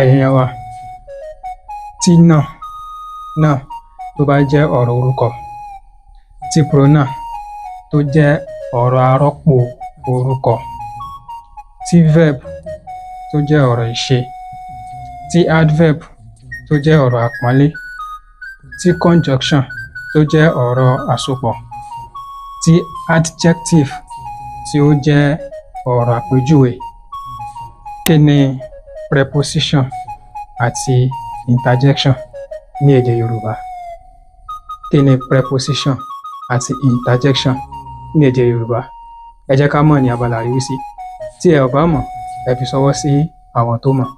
Ẹ̀yin èèyàn wa, tí noun náà tó bá jẹ́ ọ̀rọ̀ orúkọ, tí pronoun tó jẹ́ ọ̀rọ̀ arọ́pò orúkọ, tí verb tó jẹ́ ọ̀rọ̀ ìṣe, tí adverb tó jẹ́ ọ̀rọ̀ àpọ́nlé, tí conjunction tó jẹ́ ọ̀rọ̀ àsopọ̀, tí adjective tí ó jẹ́ ọ̀rọ̀ àpèjúwe, kí ni preposition àti interjection ní èdè Yorùbá? Kí ni preposition àti interjection ní èdè Yorùbá? Ẹ jẹ́ ká mọ̀ ní abala àríwísí. Tí ẹ ò bá mọ̀, ẹ fi ṣọwọ́ sí àwọn tó mọ̀.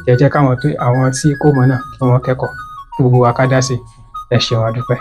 Ẹ jẹ́ káwọn tó àwọn tí kò mọ̀ náà kí wọ́n kẹ́kọ̀ọ́, kí gbogbo wa ká dá sí i. Ẹ ṣeun, a dúpẹ́.